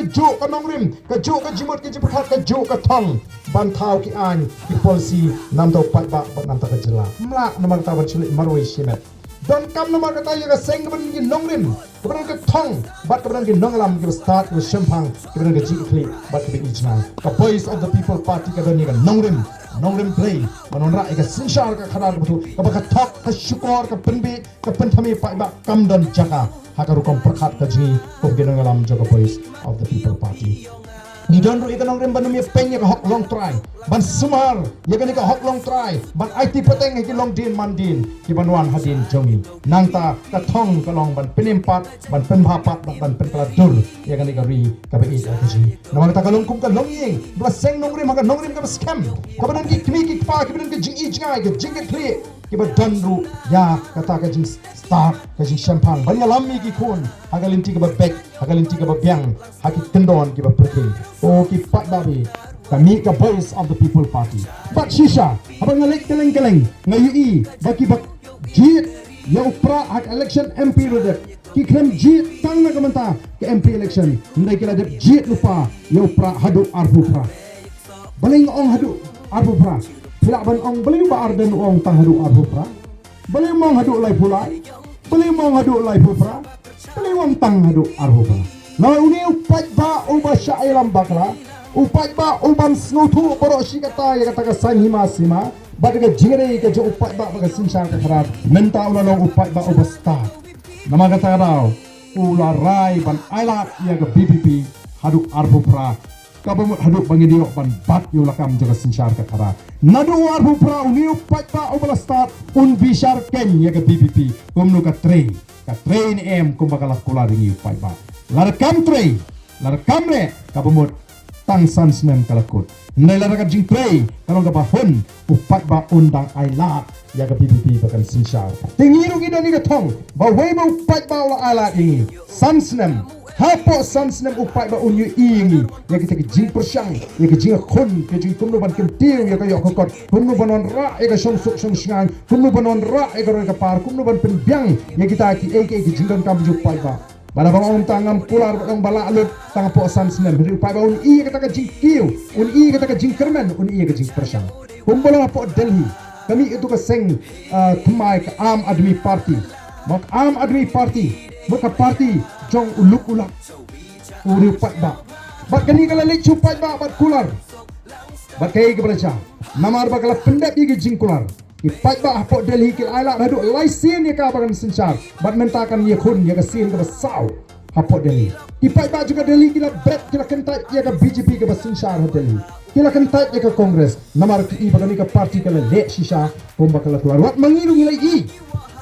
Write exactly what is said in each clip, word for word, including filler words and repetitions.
Kajuh ka nongrim, kajuh ka jingmut ka jingpyrkhat, kajuh ka thong ban thaw ki aiñ ki policy namar u paidbah bad namar ka jylla. Mlak namar kata ban shu leit marwei shimet. Donkam namar kata ïa ka seng kaba don ki nongrim, kaba don ka thong bad kaba don ki nongïalam kiba stad, kiba shemphang, kaba don ka jingkitkhlieh bad kaba ïeit jngai. Ka Voice of the People Party ka don ïa ka nongrim, nongrim Blei, ban wanrah ïa ka synshar ka khadar kaba thok, kaba ka thok, ka shukor, ka pynbiej, ka pynthame paidbah, kam don jaka ha ka rukom pyrkhat ka jong ngi kum ki nongïalam jong ka Voice of the People Party. Ngi don ruh ïa ka nongrim ban ym ïa peng ïa ka hok longtrai, ban sumar ïa kane ka hok longtrai, ban aiti pateng ïa ki longdien mandien kiban wan hadien jong ngi. Nangta ka thong ka long ban pynim pat, ban pynbha pat, ban, ban pynkylla dur ïa kane ka ri kaba ïeit ka jong ngi. Namar kata ka long kum ka longïing ba la seng nongrim ha ka nongrim kaba skhem, kaba don ki kmie ki kpa, kiba don ka jingïeit jngai, ka jingkitkhlieh, kiba don ruh ïa kata ka jingstad, ka jingshemphang ban ïalam ïa ki khun ha ka lynti kaba beit, ha ka lynti kaba biang, ha ki kyndon kiba pyrkhing. O ki paidbah, ka mih ka Voice of the People Party. Bad shisha haba nga leit kylleng kylleng nga ïohi ba kiba jied ïa u prah ha ka election M P ruh dep, ki khlem jied tang na ka bynta ka M P election, hynrei ki la dep jied lypa ïa u prah haduh arphew phra. Balei nga ong haduh arphew phra? Phi lah ban ong balei u Bah Ardent u ong tang haduh arphew phra? Balei u ong haduh laiphew lai? Balei u ong haduh laiphew phra? Balei u ong tang haduh arphew phra? Namar une u paidbah uba shah ïalam bakla, u paidbah uban sngewthuh baroh shi katta ïa kata ka saiñ hima sima bad ka jingïadei ka jong u paidbah bad ka synshar ka khadar, mynta u la long u paidbah uba stad. Namar kata ka daw u la rai ban ailad ïa ka V P P haduh arphew phra, kaba mut haduh ba ngin ïoh ban bat ïa u lakam jong ka synshar ka khadar. Naduh u arphew phra une u paidbah uba la stad un bishar keiñ ïa ka V P P kumno ka trei, ka trei ne em kumba ka la kular ïa ngi u paidbah. Lada kam trei, lada kam leh, kaba mut tang san snem ka la kut. Hynrei lada ka jingtrei ka long kaba hun, u paidbah un dang ailad ïa ka V P P ba kan synshar. Te ngi ruh ngi don ïa ka thong ba wei ba u paidbah u la ailad ïa ngi san snem, hapoh san snem u paidbah un ïohi ïa ngi, ïa kita ki jingpyrshang, ïa ki jingkhun, ki jingkumno ban kyntiew ïa ka ïoh ka kot, kumno ban wanrah ïa ka shongsuk shongshngaiñ, kumno ban wanrah ïa ka roi ka par, kumno ban pynbiang ïa kita kiei kiei ki jingdonkam jong u paidbah. Bad haba nga ong tang ngam kular bad ong ba lah lut tang hapoh san snem, hynrei u paidbah un ïohi ïa kata ka jingkiew, un ïohi ïa kata ka jingkyrmen, un ïohi ïa ka jingpyrshang. Kumba long hapoh Delhi, ka mih ïa tu ka seng, ah, thymmai ka Aam Aadmi Party. Mo ka Aam Aadmi Party, mo ka party jong u luk u lak, u riew paidbah. Bad kane ka la leit sha u paidbah bad kular. Bad kaei kaba la jia? Namar ba ka la pyndep ïa ki jingkular, ki paidbah hapoh Delhi ki la ailad haduh lai sien ïa ka ba kan synshar. Bad mynta kan ïakhun ïa ka sien kaba saw hapoh Delhi. Ki paidbah jong ka Delhi ki la bret, ki la kyntait ïa ka B J P kaba synshar ha Delhi. Ki la kyntait ïa ka Congress namar ki i ba kane ka party ka la leh shisha kumba ka la kular. Wat ma ngi ruh ngi la i,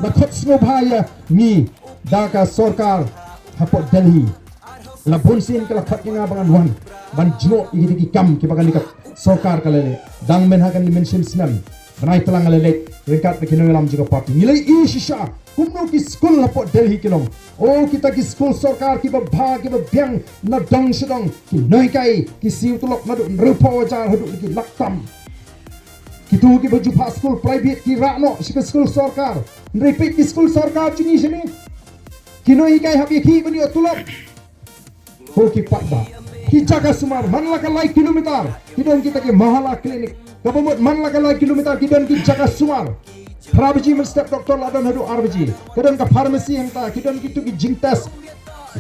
la khot sngewbha ïa ngi da ka sorkar hapoh Delhi. La bun sien ka la khot ïa nga ba ngan wan ban jngoh ïa kita ki kam kiba kane ka sorkar ka la leh. Dang mynta ha kane mynshem snem, bnai tlang la leit ryngkat bad ki nongïalam jong ka party. Ngi la i shisha kumno ki skul hapoh Delhi ki long. O kita ki skul sorkar kiba bha, kiba biang na dong sha dong, ki nonghikai ki siew tulop naduh hynriewphew hajar haduh ki lak tam. Kitu kiba ju phah skul private ki rah noh sha ki skul sorkar. Hynrei peit ki skul sorkar jong ngi shane, ki nonghikai hap ïa ki ban ïoh tulop. Ko ki paidbah, ki jaka sumar man la ka lai kilometer ki don kita ki mohalla clinic. Kaba mut man la ka lai kilometer ki don ki jaka sumar. Phra baje mynstep doktor la don haduh ar baje. Ka don ka pharmacy hangta, ki don kitu ki jingtest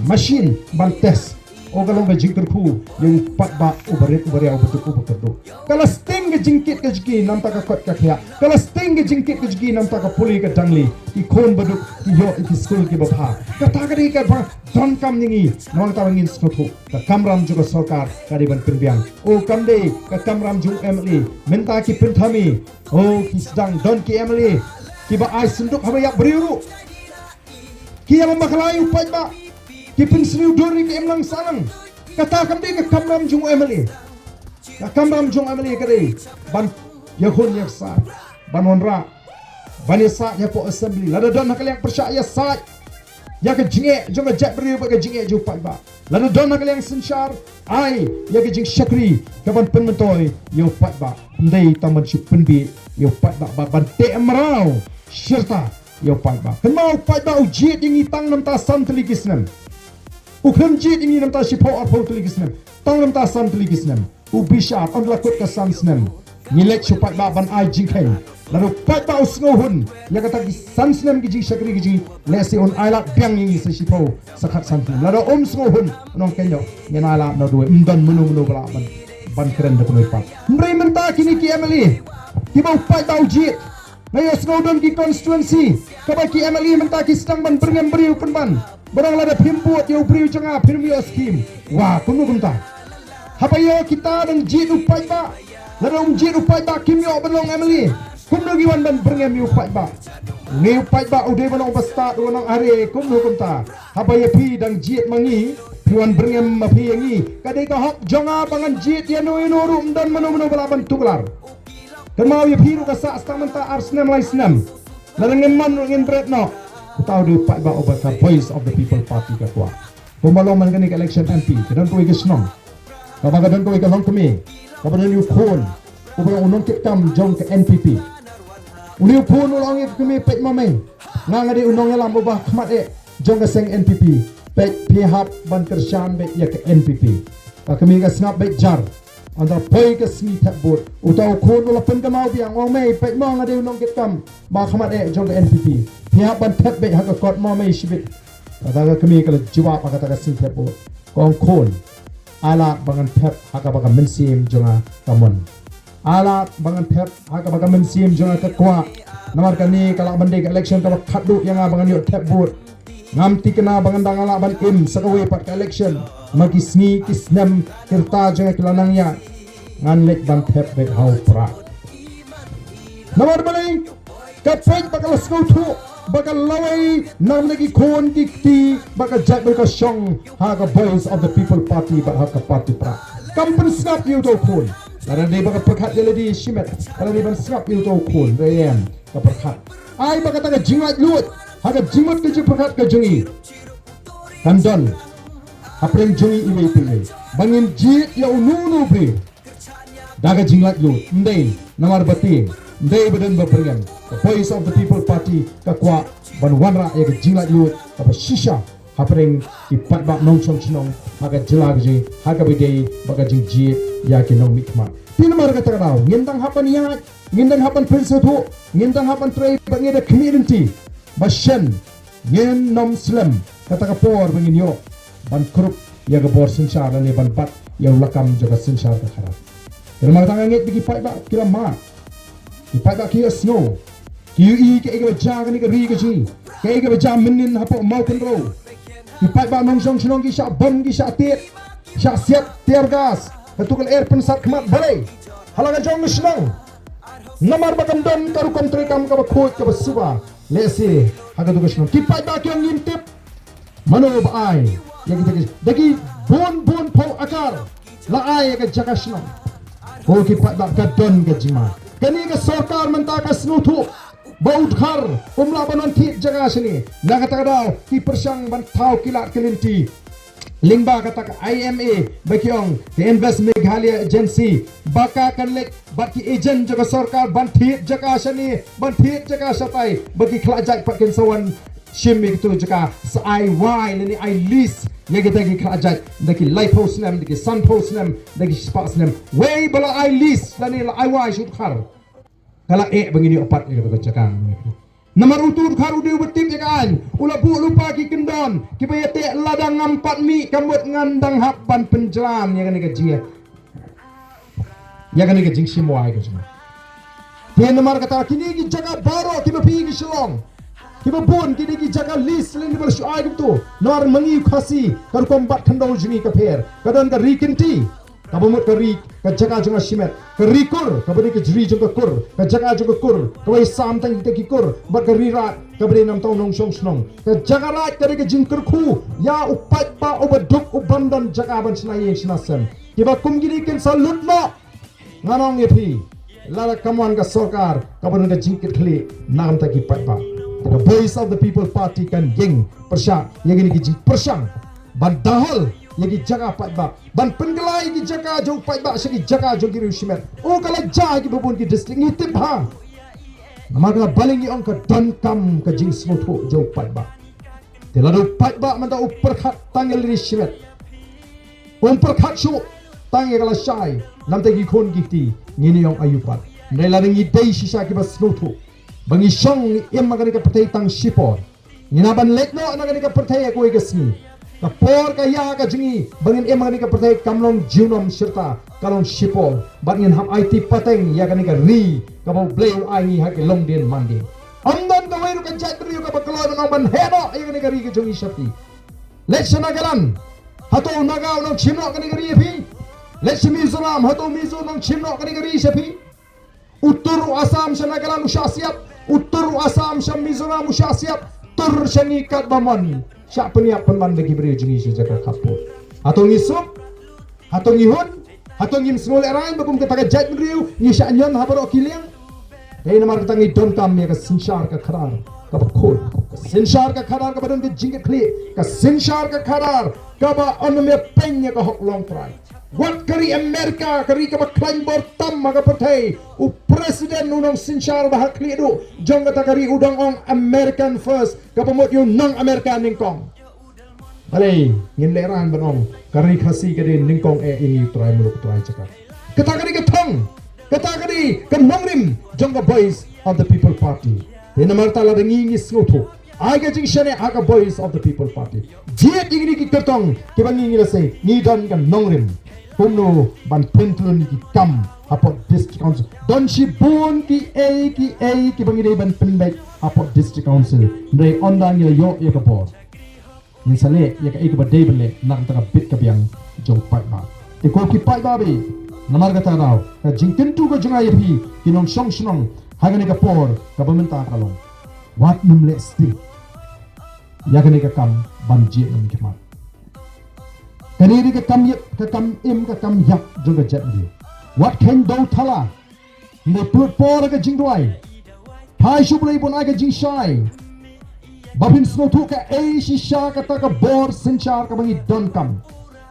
machine ban test. O ka long ka jingkyrkhu ïa u paidbah uba rit uba riaw uba duk uba kyrduh. Ka la sting ka jingkit ka jingkiew namar ka koit ka khiah. Ka la sting ka jingkit ka jingkiew namar ka pule ka dangli. Ki khun ba duk ki ïoh ïa ki skul kiba bha. Kata ka dei kaba donkam ïa ngi. Namar kata ba ngin sngewthuh ka kamram jong ka sorkar ka dei ban pynbiang. O kam dei ka kamram jong u M L A. Mynta ki pynthame, o ki sdang don ki M L A kiba ai synduk haba ïap briew ruh. Ki ïalam bakla ïa u paidbah, ki pynsniew dur ïa ki imlang sahlang. Kata kam dei ka kamram jong u M L A. Ka kamram jong u M L A ka dei ban ïakhun ïasaid, ban wanrah, ban ïasaid hapoh assembly. Lada don ha ka liang pyrshah ïasaid ïa ka jingeh jong ka jaitbynriew bad ka jingeh jong u paidbah. Lada don ha ka liang synshar, ai ïa ka jingshakri kaban pynmyntoi ïa u paidbah. Ym dei tang ban shu pynbiej ïa u paidbah bad ban teh mraw shirta ïa u paidbah. Kynmaw u paidbah u jied ïa ngi tang namar san tylli ki snem. U khlem jied ïa ngi na bynta shiphew arphew tylli ki snem, tang na bynta san tylli ki snem. U bishar, ynda la kut ka san snem, ngi leit sha u paidbah ban ai jingkheiñ. Lada u paidbah u sngewhun ïa kata ki san snem ki jingshakri ki jong ngi, lehse un ailad biang ïa ngi sa shiphew, sa khatsan snem. Lada um sngewhun, un ong, kynnoh, ngin ailad noh duwai, ym don mano mano ba lah ban, ban kren da kumno pat. Hynrei mynta kine ki M L A kiba u paidbah u jied, nga ïohsngew don ki constituency kaba ki M L A mynta ki sdang ban byrngem briew pynban. Ba dang lada phim bud ïa u briew jong nga, phim ïoh skim. Wa, kumno kumta? Haba ïa kita dang jied u paidbah, lada um jied u paidbah kim ïoh ban long M L A. Kumno ki wan ban byrngem ïa u paidbah? Ngi u paidbah u dei ban long ba stad, u wan long are, kumno kumta? Haba ïa phi dang jied ma ngi, phi wan byrngem ma phi ïa ngi. Ka dei ka hok jong nga ba ngan jied ïano ïano ruh, ym don mano mano ba lah ban tuklar. Kynmaw ïa phi ruh ka sah sa tang mynta ar snem lai snem. Lada ngim mon ruh ngin bret noh. Uta u dei u paidbah uba ka Voice of the People Party ka kwah. Kumba long man kane ka election M P, ka don kawei ka shnong kaba ka don kawei ka longkmie kaba don ïa u khun uba long u nongkitkam jong ka N P P. Une u khun u la ong ïa ka kmie, peit ma mei, nga nga dei u nongïalam uba khmat eh jong ka seng N P P. Peit, phi hap ban kyrshan beit ïa ka N P P. Ka kmie ka sngap beit jar. Ynda poi ka sngi thep vote, uta u khun u la pynkynmaw biang, ong, mei, peit mo, nga dei u nongkitkam ba khmat eh jong ka N P P. Phi hap ban thep beit ha ka kot mo mei shibit. Kata ka kmie ka la jubab ha kata ka sngi thep vote, ka ong, khun, ai lad ba ngan thep ha kaba ka mynsiem jong nga ka mon. Ai lad ba ngan thep ha kaba ka mynsiem jong nga ka kwah. Namar kane ka lah ban dei ka election kaba khatduh ïa nga ba ngan ïoh thep vote. Ngam thikna ba ngan dang lah ban im sa kawei pat ka election. Ma ki sngi ki snem ki rta jong nga ki la nang ïaid, ngan leit ban thep beit ha u Prah. Namar balei? Ka peit ba ka la sngewthuh ba ka lawei namar ki khun ki kti ba ka jait ba ka shong ha ka Voice of the People Party bad ha ka party Prah. Kam pynsngap ïa uta u khun. Lada dei ba ka pyrkhat ïa lade shimet, lada dei ban sngap ïa uta u khun, re em, ka pyrkhat. Ai ba kata ka jinglaitluid ha ka jingmut ka jingpyrkhat ka jong ngi kan don hapdeng jong ngi iwei pa iwei, ba ngin jied ïa uno uno u briew da ka jinglaitluid. Ym dei namar ba tieng, ym dei ba don ba byrngem. Ka Voice of the People Party ka kwah ban wanrah ïa ka jinglaitluid kaba shisha hapdeng ki paidbah nongshong shnong ha ka jylla ka jong ngi, ha kaba ïadei bad ka jingjied ïa ki nongmihkhmat. Te namar kata ka daw ngin dang hap ban ïaid, ngin dang hap ban pynsngewthuh, ngin dang hap ban trei bad ngi da khmih lynti ba shen ngin nym slem kata ka por ba ngin ïoh ban kurup ïa ka bor synshar lane ban bat ïa u lakam jong ka synshar ka khadar. Te namar kata nga ngeit ba ki paidbah ki la mad. Ki paidbah ki ïohsngew, ki ïohi kaei kaba jia ha kane ka ri ka jong ngi, kaei kaba jia mynnin hapoh Mawkynrew. Ki paidbah nongshong shnong ki shah bom, ki shah tied, shah siat tear gas, kato ka lyer pynsat khmat. Balei? Ha la ka jong ka shnong. Namar ba kan don ka rukom treikam kaba khuid kaba suba. Lehse ha kato ka shnong ki paidbah ki ong ngim tip mano ba ai ïa kita ki, da ki bun bun phew akar la ai ïa ka jaka shnong. Ko ki paidbah, ka don ka jingma. Kane ka sorkar mynta ka sngewthuh ba u Dkhar um lah ban wan thied jaka shane. Na kata ka daw ki pyrshang ban thaw ki lad ki lynti lyngba kata ka I M A ba ki ong ka Invest Meghalaya Agency, ba ka kan leit bad ki agent jong ka sorkar ban thied jaka shane, ban thied jaka shatai, ba ki khlajait pat kin sa wan shim ïa kito jaka, sa ai wai lane ai lease ïa kita ki khlajait da ki laiphew snem, da ki sanphew snem, da ki spah snem. Wei ba la ai lease lane la ai wai sha u Dkhar, ka la eh ba ngin ïoh pat ïa kata ka jaka. Namar utu u Dkhar u dei uba tip ïa ka aiñ, u la buh lypa ki kyndon kiba ïateh lada ngam pat mih ka mut ngan dang hap ban pynjlan ïa kane ka jing, ïa kane ka jingshim wai ka jong nga. Te namar kata kine ki jaka baroh kiba phi ki Shillong, kiba bun kine ki jaka lease lane kiba la shu ai kumto. Namar ma ngi u Khasi ka rukom bat khyndew jong ngi ka pher, ka don ka ri kynti, kaba mut ka ri, ka jaka jong nga shimet, ka ri kur kaba dei ka jri jong ka kur, ka jaka jong ka kur kaba ïasam tang kita ki kur, bad ka ri raid kaba dei namar u nongshong shnong. Ka jaka raid ka dei ka jingkyrkhu ïa u paidbah uba duk u ban don jaka ban shna ïing shna sem. Kiba kum kine kin sa lut noh. Ngan ong ïa phi, lada kam wan ka sorkar kaba don ka jingkitkhlieh na ka bynta ki paidbah, te ka Voice of the People Party kan ïeng pyrshah ïa kine ki jingpyrshang ban dahol ïa ki jaka paidbah, ban pynkylla ïa ki jaka jong paidbah sha ki jaka jong ki riew shimet. O, ka la jia ha kiba bun ki district, ngi tip bha. Namar kata balei ngi ong ka donkam ka jingsngewthuh jong paidbah. Te lada u paidbah mynta u pyrkhat tang ïa lade shimet, um pyrkhat shuh tang ïa ka lashai, namar te ki khun ki kti ngin ïa ong aïu pat. Hynrei lada ngi dei shisha kiba sngewthuh ba ngi shong ngi im ha kane ka pyrthei tang shipor, ngi nang ban leit noh na kane ka pyrthei ha kawei ka sngi. Ka por ka ïa ka jong ngi ba ngin im ha kane ka pyrthei kam long junom shirta, ka long shipor. Bad ngin hap aiti pateng ïa kane ka ri kaba U Blei u ai ngi ha ki longdien mandien. Ym don kawei ruh ka jaitbynriew kaba kloi ban ong ban heh noh ïa kane ka ri ka jong ngi sha phi. Leit sha Nagaland, hato u Naga u nang shim noh kane ka ri sha phi? Leit sha Mizoram, hato u Mizo u nang shim noh kane ka ri sha phi? U tur u Assam sha Nagaland u shah siap, u tur u Assam sha Mizoram u shah siap, tur sha ngi katba mon, shah pynïap pynban da ki briew jong ngi sha jaka khappud. Hato ngi suk? Hato ngi hun? Hato ngim sngew lehraiñ ba kum kata ka jaitbynriew ngi shah ñion ha baroh ki liang? Dei namar kata ngi donkam ïa ka synshar ka khadar kaba khuid, ka synshar ka khadar kaba don ka jingkitkhlieh, ka synshar ka khadar kaba ym ïa pyn ïa ka hok longtrai. Wat ka ri Amerika, ka ri kaba khlaiñ bor tam ha ka pyrthei, u president u nongsynshar ba ha khlieh duh jong kata ka ri u dang ong American first, kaba mut ïa u nong Amerika nyngkong. Balei ngin lehraiñ ban ong ka ri Khasi ka dei nyngkong eh ïa ngi u trai muluk u trai jaka? Kata ka dei ka thong, kata ka dei ka nongrim jong ka Voice of the People Party. Te namar kata lada ngi ngi sngewthuh, ai ka jingshaniah ha ka Voice of the People Party. Jied ïa kine ki kyrtong kiba ngi ngi la sei ngi don ka nongrim. Kumno ban pynthlun ïa ki kam hapoh District Council? Don shibun kiei kiei kiba ngi dei ban pynbeit hapoh District Council. Hynrei ynda ngi la ïoh ïa ka bor, ngin sa leh ïa kaei kaba dei ban leh na ka bynta ka bit ka biang jong u paidbah. Te ko ki paidbah, namar kata ka daw ka jingkyntu ka jong nga ïa phi ki nongshong shnong ha kane ka por kaba mynta ka long, wat nym leh sting ïa kane ka kam ban jied ïa ki khmat. Kane dei ka kam ïap, ka kam im, ka kam ïap jong ka jaitbynriew. Wat kheiñ dew thala. Hynrei pynlut por ha ka jingduwai. Phai sha U Blei ban ai ka jingshai ba phin sngewthuh kaei shisha kata ka bor synshar kaba ngi donkam.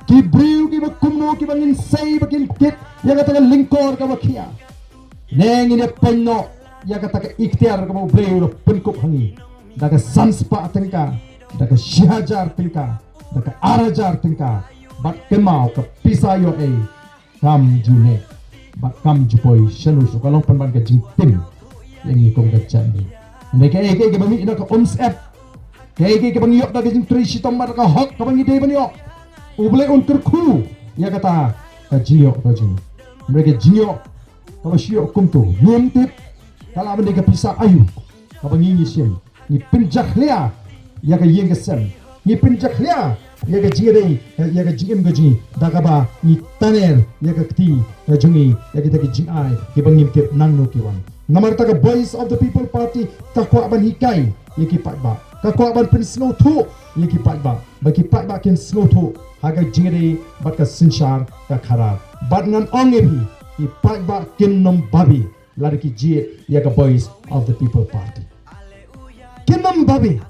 Ki briew kiba kumno kiba ngin sei ba kin kit ïa kata ka lyngkor kaba khia? Ne ngin ïa pynnoh ïa kata ka iktiar kaba U Blei u la pynkup ha ngi da ka san spah tyngka, da ka shi hajar tyngka, da ka ar hajar tyngka? Bad kynmaw, ka pisa ïoh ei kam ju neh bad kam ju poi shano shano, ka long pynban ka jingtim ïa ngi kum ka jaitbynriew. Hynrei kaei kaei kaba mih na ka umsyep, kaei kaei kaba ngi ïoh da ka jingtrei shitom bad ka hok kaba ngi dei ban ïoh, U Blei un kyrkhu ïa kata ka jingïoh ka jong ngi. Hynrei ka jingïoh kaba shu ïoh kumto, ngim tip ka lah ban dei ka pisa aïu kaba ngi ngi shim. Ngi pynjakhlia ïa ka ïing ka sem, ngi pynjakhlia ïa ka jingïadei, ïa ka jingim ka jong ngi da kaba ngi taner ïa ka kti ka jong ngi ïa kita ki jingai kiba ngim tip nangno ki wan. Namar kata ka Voice of the People Party ka kwah ban hikai ïa ki paidbah, ka kwah ban pynsngewthuh ïa ki paidbah, ba ki paidbah kin sngewthuh ha ka jingïadei bad ka synshar ka khadar. Bad ngan ong ïa phi, ki paidbah kin nym babe lada ki jied ïa ka Voice of the People Party. Kin nym babe.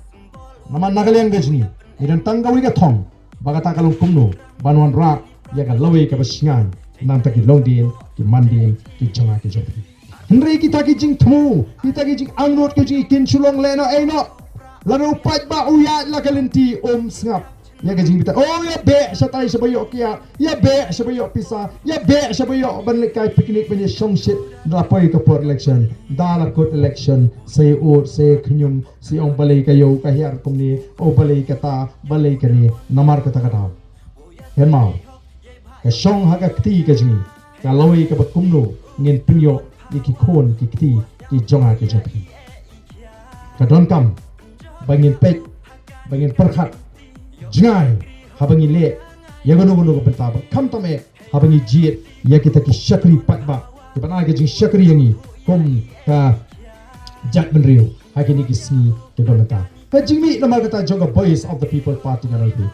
Namar na ka liang ka jong ngi, ngi don tang kawei ka thong, ba kata ka long kumno ban wanrah ïa ka lawei kaba shngaiñ na ka bynta ki longdien ki mandien ki jong nga ki jong phi. Hynrei kita ki jingthmu, kita ki jingangnud ki jong ngi kin shu long lehnoh einoh. Lada u paidbah u ïaid la ka lynti, um sngap ïa ka jingbitar. Oh, ïa beh shatai shaba ïoh kiad, ïa beh shaba ïoh pisa, ïa beh shaba ïoh ban leit kai picnic ban ïa shong shit. Da la poi ka por election, da la kut election, sa ïa ud, sa ïa khñium, sa ïa ong balei ka ïew ka hiar kumne, oh balei kata, balei kane. Namar kata ka daw, hynmaw, ka shong ha ka kti ka jong ngi ka lawei kaba kumno ngin pynïoh ïa ki khun ki kti ki jong nga ki jong phi. Ka donkam ba ngin peit, ba ngin pyrkhat jngai haba ngi leh ïa kano kano ka bynta, ba khamtam eh haba ngi jied ïa kita ki shakri paidbah kiban ai ka jingshakri ïa ngi kum ka jaitbynriew ha kine ki sngi kiba mynta. Ka jingmih namar kata jong ka Voice of the People Party ngan ong ïa phi,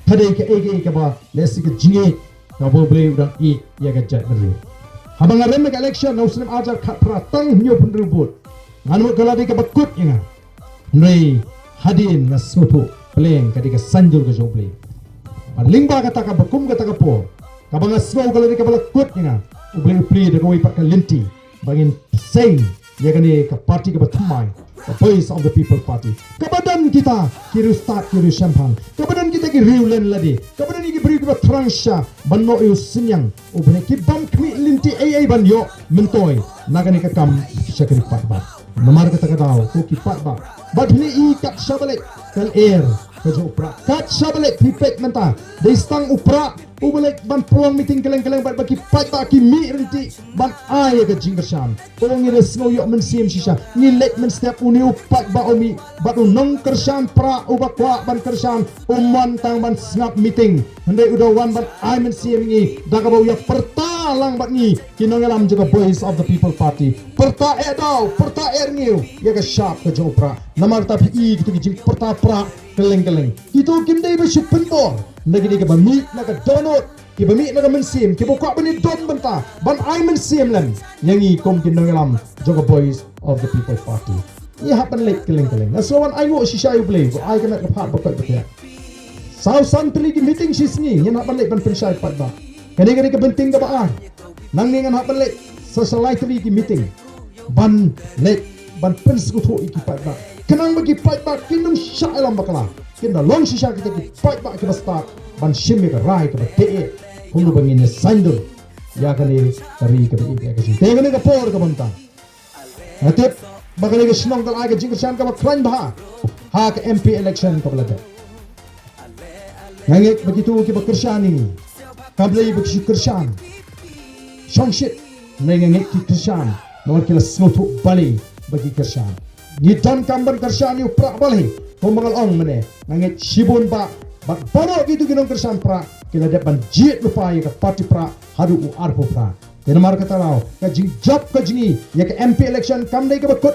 ka dei kaei kaei kaba lehse ka jingïeit kaba U Blei u dang ïeit ïa ka jaitbynriew. Haba nga rem ïa ka election ha u snem arhajar khatphra, tang hynñiewphew hynriew vote, ngan mut ka la dei kaba kut ïa nga. Hynrei hadien nga sngewthuh, pleng ka dei ka saiñdur ka jong U Blei. Bad lyngba kata, kaba kum kata ka por, kaba nga sngew ka la dei kaba la kut ïa nga, U Blei u plie da kawei pat ka lynti ba ngin seng ïa kane ka party kaba thymmai, The Voice of the People Party. Kaba don kita ki riewstad ki riewshemphang. Kaba don kita ki riewlynti lade. Kaba don ki briew kiba thrang shisha ban noh ïa u synñiang u bneng, ki bym khmih lynti ei ei ban ïoh myntoi na kane ka kam sha ka ri paidbah. Namar kata ka daw ko ki paidbah, bad phin ïohi kat shaba leit ka lyer ka jong u prah, kat shaba leit phi peit mynta dei tang u prah uba leit ban pynlong meeting kylleng kylleng bad ba ki paidbah ki mih ryntih ban ai ïa ka jingkyrshan. Ko ngi da sngew ïoh mynsiem shisha, ngi leit mynstep, une u paidbah u mih bad u nongkyrshan prah uba kwah ban kyrshan um wan tang ban sngap meeting. Hynrei u da wan ban ai mynsiem ïa ngi da kaba u ïa pyrta lang bad ngi ki nongïalam jong ka Voice of the People Party. Pyrta eh daw, pyrta eh rngiew ïa ka shap ka jong u prah. Namar kata phi i kito ki jingpyrta prah kylleng kylleng, kito kim dei ba shu pynbor, hynrei ki dei kiba mih na ka dohnud, kiba mih na ka mynsiem, kiba kwah ban ïadon bynta ban ai mynsiem lem ïa ngi kum ki nongïalam jong ka Voice of the People Party. Ngi hap ban leit kylleng kylleng. Nga sngewbha ban ainguh shisha ïa U Blei, ba ai ka met ka phad ba koit ba khiah. Saw san tylli ki meeting shi sngi ngin hap ban leit ban pynshai paidbah. Kane ka dei ka bynta kaba ar. Nangne ngan hap ban leit sa sha lai tylli ki meeting ban leit ban pynsngewthuh ïa ki paidbah, khnang ba ki paidbah kin ym shah ïalam bakla, kin da long shisha kita ki paidbah kiba stad ban shim ïa ka rai kaba dei eh, kumno ba ngin ïa saiñdur ïa kane ka ri kaba im ïa ka jingtei. Kane ka por kaba mynta nga tip ba kane ka shnong ka la ai ka jingkyrshan kaba khlaiñ bha ha ka M P election kaba la dep. Nga ngeit ba kito kiba kyrshan ïa ngi kam dei ba ki shu kyrshan shongshit, hynrei nga ngeit ki kyrshan namar ki la sngewthuh balei ba ki kyrshan. Ngi donkam ban kyrshan ïa u prah balei? Kumba nga la ong mynne, nga ngeit shibun bah bad baroh kito ki nongkyrshan prah ki la dep ban jied lypa ïa ka party prah haduh u arphew phra. Te namar kata daw ka jingjop ka jong ngi ïa ka M P election kam dei kaba kut